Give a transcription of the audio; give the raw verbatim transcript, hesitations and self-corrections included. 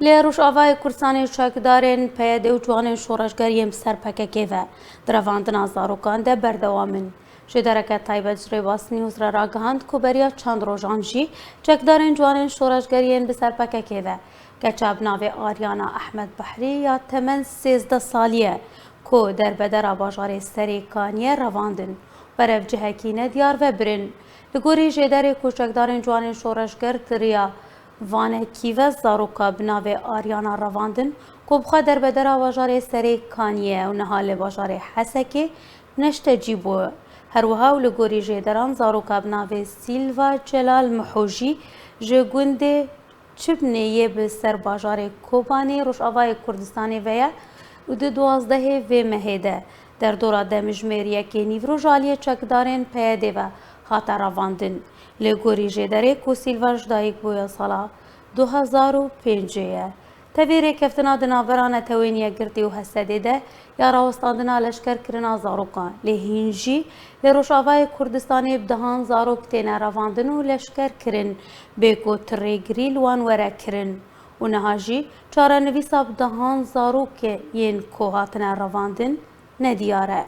Li Rojavayê Kurdistanê çekdarên P Y D û ciwanên şoreşger yên bi ser P K K ve di revandina zarokan de berdewam in. Jêdereke taybet ji Rêbas News re ragihand ku beriya çend rojan jî çekdarên ciwanên şoreşger yên bi ser P K K ve, keça bi navê Aryana Ehmed Behrî ya temen sêzdeh salî ye, ku derbedera bajarê Serê Kaniyê revandin, berev cihekî nediyar ve birin. Li gorî jêderê ku çekdarên ciwanên şoreşger di riya vanekî ve zaroka bi navê Aryana revandin, ku bi xwe derbedera bajarê Serê Kaniyê û niha li bajarê Hesekê neştecî bû. Her wiha û li gorî jêderan zaroka bi navê Sîlva Celal Miho jî ji gundê Çibnê yê bi ser bajarê Kobanê Rojavayê Kurdistanê ve ye û di duwazdehê vê mehê de derdora demjimêr yekê nîvroja aliyê çekdarên P Y D ve hate revandin. Li gorî jêderê ku Sîlva ji dayik bûye sala du hezar û pêncê ye. Tevî rêkeftina di navbera Netewên Yekgirtî û H S D'ê de ya rawestandina leşkerkirina zarokan, lê hîn jî li Rojavayê Kurdistanê bi dehan zarok têne revandin û leşkerkirin, bê ku ti rêgirî li wan were kirin. Û niha jî çarenivîsa bi dehan zarokê yên ku hatine revandin nediyar e.